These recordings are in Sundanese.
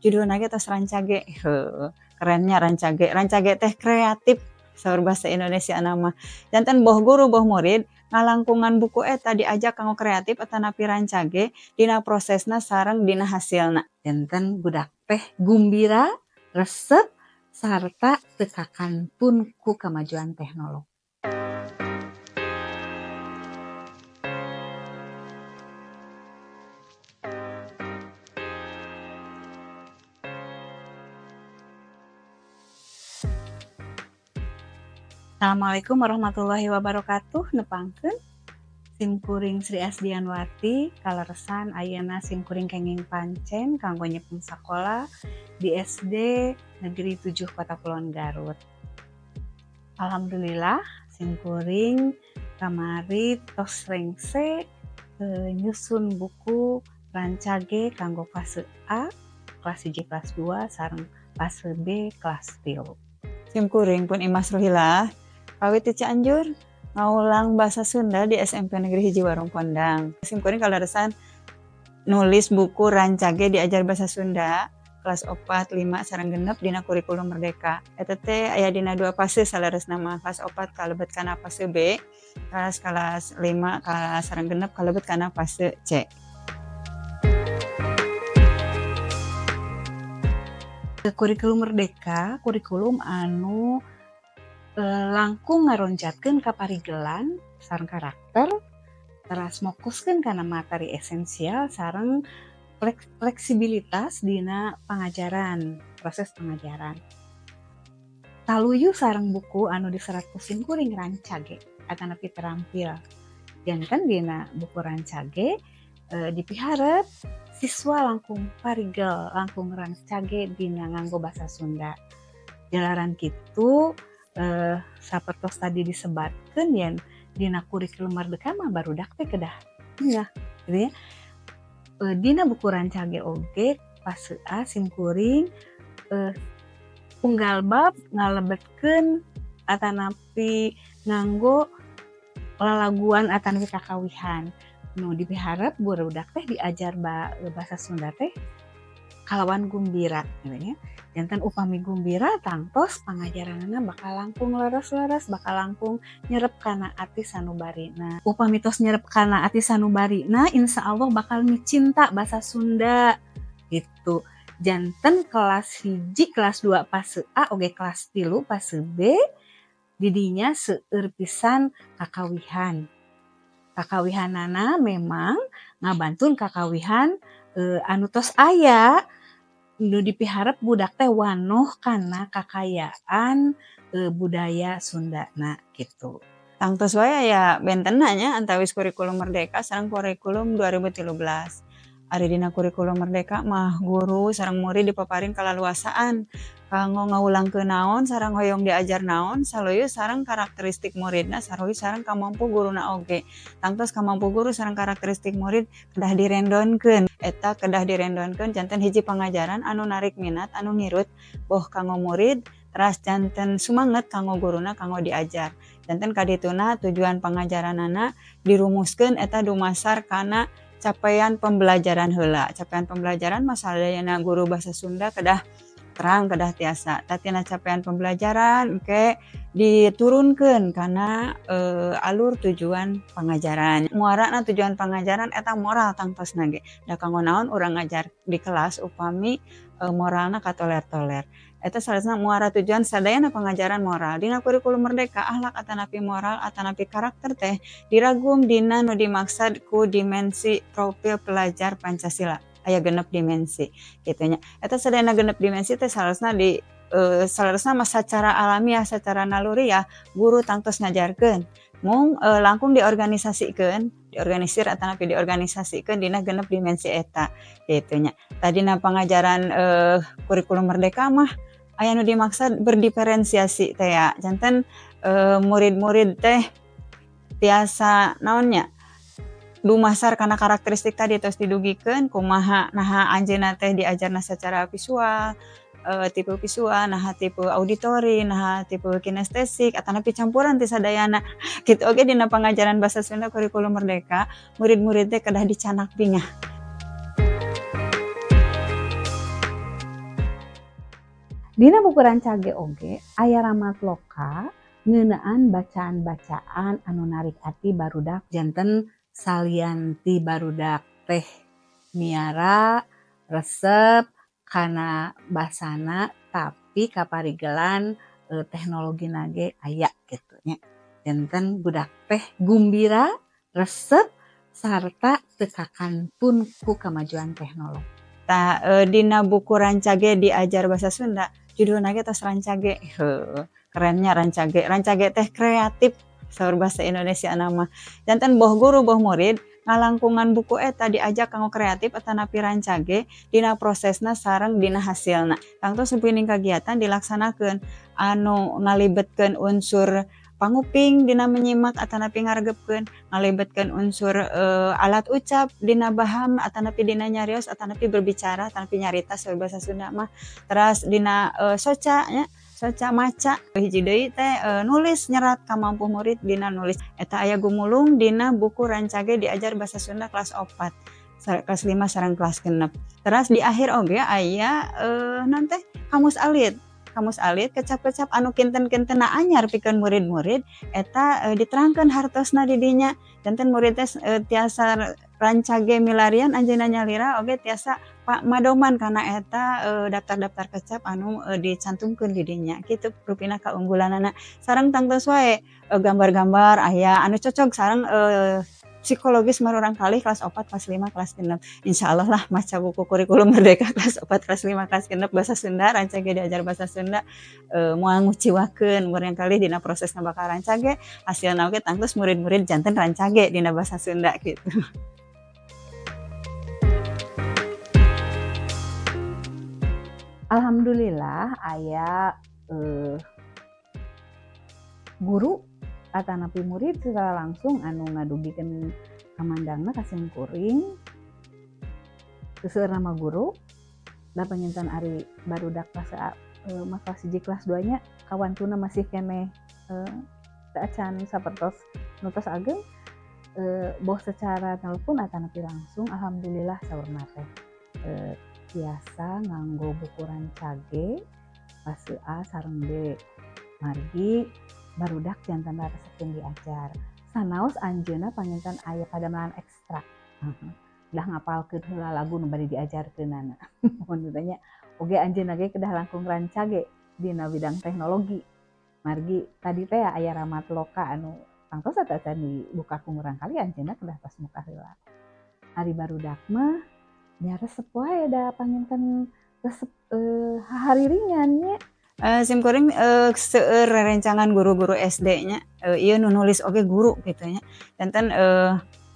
Judulna ge tos Rancage. Heuh, kerennya Rancage. Rancage teh kreatif saur bahasa Indonesia mah. Janten boh guru boh murid ngalangkungan buku eta diajak kanggo kreatif atanapi rancage dina prosesna sareng dina hasilna. Janten budak teh gumbira, resep, sarta teu kakantun ku kamajuan teknologi. Assalamualaikum warahmatullahi wabarakatuh. Nepangkeun sim kuring Sri Asdianwati, kaleresan ayeuna sim kuring kenging pancen kanggo nyepeng sakola di SD Negeri 7 Kota Kulon Garut. Alhamdulillah sim kuring kamari tos rengse nyusun buku Rancage kanggo fase A kelas 1 kelas 2 sareng fase B kelas 3. Sim kuring pun Imas Ruhilah kawit di Cianjur ngawulang bahasa Sunda di SMP Negeri 1 Warungkondang. Sim kuring kaleresan nulis buku Rancage diajar bahasa Sunda kelas 4, 5 sareng genep dina kurikulum Merdeka. Eta teh aya dina 2 fase saleresna mah. Kelas 4 kalebet kana fase B, kelas 5 kelas sareng genep kalebet kana fase C. Kurikulum Merdeka, kurikulum anu langkung ngaronjatkeun kaparigelan sareng karakter, teras mokuskeun kana materi esensial sareng fleksibilitas dina pangajaran, proses pengajaran. Taluyu sareng buku anu diserat ku sim kuring Rancage atanapi terampil. Janten dina buku Rancage dipiharep siswa langkung parigel, langkung rancage dina nganggo bahasa Sunda. Jalaran kitu sapertos tadi disebatkeun yen dina kurikulum Merdeka mah barudak teh kedah nya gitu ya. Dina buku Rancage oge fase A sim kuring unggal bab ngalebetkeun atanapi nganggo lalaguan atanapi kakawihan. Nu dipiharep barudak teh diajar bahasa Sunda teh kalawan gumbira gitu nya. Janten upami gumbira tangtos pangajaranana bakal langkung leres-leres, bakal langkung nyerep kana ati sanubarina. Upami tos nyerep kana ati sanubarina, insya Allah bakal micinta bahasa Sunda gitu. Janten kelas 1, kelas 2 fase A oge kelas 3 fase B didinya seueur pisan kakawihan. Kakawihanana memang ngabantun kakawihan anu tos aya nu dipiharep budak teh wanoh kana kakayaan budaya Sundana gitu. Tangtos wae aya bentenna nya antawis kurikulum Merdeka sareng kurikulum 2013. Ari dina kurikulum Merdeka mah guru sareng murid dipaparin kalaluasaan kanggo ngawulangkeun naon sareng hoyong diajar naon saluyu sareng karakteristik muridna saluyu sareng kamampu guruna oge. Tangtos kamampu guru sareng karakteristik murid kedah direndonkeun. Eta kedah direndonkeun janten hiji pangajaran anu narik minat anu ngirut boh kanggo murid teras janten sumanget kanggo guruna kanggo diajar. Janten kadituna tujuan pangajaranana dirumuskeun eta dumasar kana capaian pembelajaran heula. Capaian pembelajaran masalahna guru bahasa Sunda kedah terang kedah tiasa. Tatina capaian pembelajaran engke diturunkeun kana alur tujuan pangajaran. Muarana tujuan pangajaran eta moral tangtosna ge. Da kanggo naon urang ngajar di kelas upami moralna katoler-toler. Eta saleresna muara tujuan sadayana pangajaran moral. Dina kurikulum Merdeka akhlak atanapi moral atanapi karakter teh diragum dina nu dimaksad ku dimensi profil pelajar Pancasila. Aya genep dimensi kitu nya. Eta sadayana genep dimensi teh saleresna di saleresna mah sacara alamiah, secara naluriah guru tangtos ngajarkeun. Mung langkung diorganisasikeun, diorganisir atanapi diorganisasikeun dina genep dimensi eta kitu nya. Tadina pangajaran kurikulum Merdeka mah aya nu dimaksad berdiferensiasi teh ya. Janten murid-murid teh tiasa naon nya dumasar kana karakteristik tadi tos didugikeun kumaha naha anjeunna teh diajarna secara visual, tipe visual, naha tipe auditori, naha tipe kinestesik atanapi campuran ti sadayana. Kitu oge dina pangajaran bahasa Sunda kurikulum Merdeka, murid-murid teh kedah dicanak bingah. Dina buku Rancage oge aya ramat loka ngeunaan bacaan-bacaan anu narik ati barudak, janten salian ti barudak teh miara resep kana basana, tapi kaparigelan teknologina ge aya kitu nya. Janten budak teh gumbira, resep, sarta teu kakantun ku kamajuan teknologi. Tah, dina buku Rancage Diajar Basa Sunda, judulna ge tos rancage, heuh, kerennya rancage. Rancage teh kreatif saur bahasa Indonesia mah. Janten boh guru boh murid ngalangkungan buku eta diajak kanggo kreatif atanapi rancage dina prosesna sareng dina hasilna. Tangtos sapining kagiatan dilaksanakeun anu ngalibetkeun unsur panguping dina menyimak atanapi ngaregepkeun, ngalibetkeun unsur alat ucap dina baham atanapi dina nyarios atanapi berbicara atanapi nyarita saur bahasa Sunda mah. Teras dina soca nya, soca maca, hiji deui teh nulis, nyerat, kamampu murid dina nulis. Eta aya gumulung dina buku Rancage Diajar Basa Sunda kelas 4, kelas 5 sareng kelas 6. Teras di akhir oge aya naon teh, kamus alit. Kamus alit kecap-kecap anu kinten-kintenna anyar pikeun murid-murid eta diterangkeun hartosna di dinya. Janten murid teh tiasa rancage milarian anjeunna nyalira oge tiasa madoman kana eta daftar-daftar kecap anu dicantumkeun di dinya. Kitu rupina kaunggulanana. Sareng tangtos wae gambar-gambar aya anu cocok sareng psikologis murangkalih kelas 4, kelas 5, kelas 6. Insyaallah lah maca buku Kurikulum Merdeka kelas 4, kelas 5, kelas 6 bahasa Sunda, Rancage Diajar Basa Sunda, moal nguciwakeun murangkalih dina prosesna bakal rancage, hasilna oge tangtos murid-murid janten rancage dina bahasa Sunda gitu. Alhamdulillah aya guru atanapi murid secara langsung anu ngadugikeun kamandangna ka simkuring. Seueur mah guru da panginten ari barudak kelas mah kelas 1 kelas 2 nya kawantuna masih keneh teu acan sapertos nu tos ageng, boh secara telepon atanapi langsung, alhamdulillah saurna teh tiasa nganggo buku Rancage fase A sareng B, margi barudak janten resepkeun diajar. Sanaos anjeunna panginten aya padamelan ekstra. Udah ngapalkeun heula lagu nu bade diajarkeunana. Mun ditanya oge anjeunna ge kedah langkung rancage dina bidang teknologi. Margi tadi teh aya ramat loka anu tangtos eta acan dibuka ku murangkalih anjeunna kedah tos muka heula. Ari barudak mah nya resep wae da panginten resep hahariringan nya. Simkuring seueur rerencangan guru-guru SD nya, ieu nu nulis oge guru kitu nya. Janten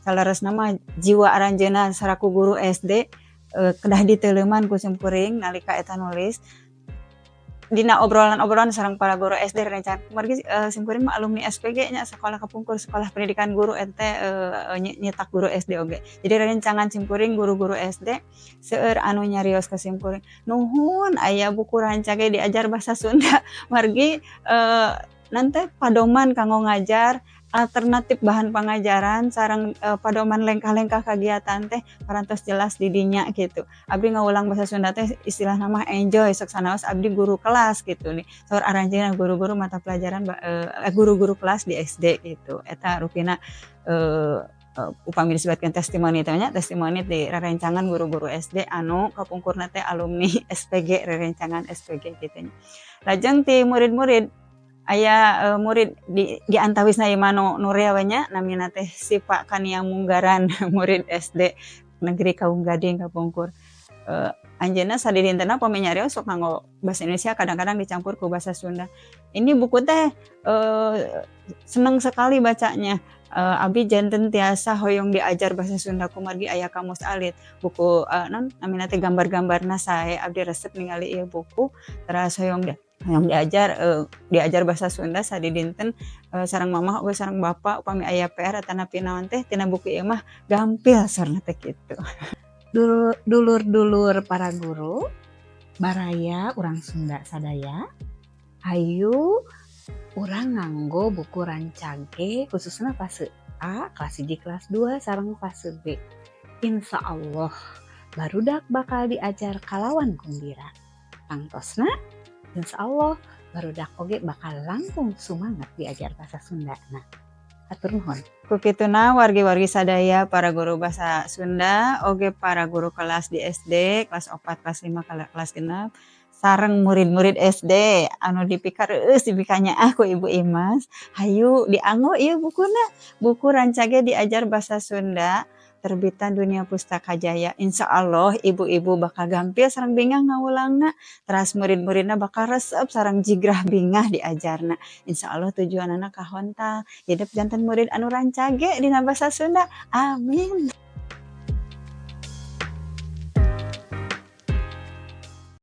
saleresna mah jiwa aranjeunna salaku guru SD kedah diteuleuman ku simkuring nalika eta nulis. Dina obrolan-obrolan sareng para guru SD rerencangan kumargi simkuring mah alumni SPG nya, sekolah kapungkur, sekolah pendidikan guru eta nyetak guru SD oge. Jadi rerencangan simkuring guru-guru SD seueur anu nyarios ka simkuring, nuhun aya buku Rancage Diajar Basa Sunda margi naon teh padoman kanggo ngajar, alternatif bahan pangajaran sareng padoman lengkah-lengkah kagiatan teh parantos jelas di dinya gitu. Abdi ngawulang bahasa Sunda teh istilahna mah enjoy, sok sanaos abdi guru kelas gitu nih. Saur aranjeunna guru-guru mata pelajaran guru-guru kelas di SD gitu. Eta rupina upami disebutkeun testimoni teh nya, testimoni di rerencangan guru-guru SD anu kapungkurna teh alumni SPG, rerencangan SPG gitu nya. Lajeng ti murid-murid aya murid di antawisna ieu mah nu rea we nya, namina teh Sipa Kania Munggaran, murid SD Negeri Kaung Gading kapungkur. Anjeunna sadidintenna pami nyarios sok nganggo bahasa Indonesia, kadang-kadang dicampur ku bahasa Sunda. Ini buku teh seneng sekali bacanya. Abi janten tiasa hoyong diajar bahasa Sunda kumargi aya kamus alit. Buku naon namina teh gambar-gambarna sae, abdi resep ningali ieu buku teras hoyong diajar bahasa Sunda sadidinten sareng mamah oge sareng bapa upami aya PR atanapi naon teh tina buku ieu mah gampil saurna teh kitu. Dulur-dulur para guru, baraya urang Sunda sadaya, hayu urang nganggo buku Rancage khususna fase A, kelas 1, kelas 2, sareng fase B. Insya Allah barudak bakal diajar kalawan gumbira. Tangtosna Insya Allah barudak oge bakal langkung sumanget diajar bahasa Sunda. Nah, hatur nuhun. Ku kituna wargi-wargi sadaya, para guru bahasa Sunda oge para guru kelas di SD kelas 4, kelas 5, kelas 6, sareng murid-murid SD anu dipikareus, dipikanyaah ku Ibu Imas, hayu dianggo ieu bukuna, buku Rancage Diajar Bahasa Sunda terbitan Dunia Pustaka Jaya. Insya Allah ibu-ibu bakal gampil sareng bingah ngawulangna, teras murid-muridna bakal resep sareng jigrah bingah diajarna. Insya Allah tujuanana kahontal, hidup janten murid anu rancage dina bahasa Sunda. Amin.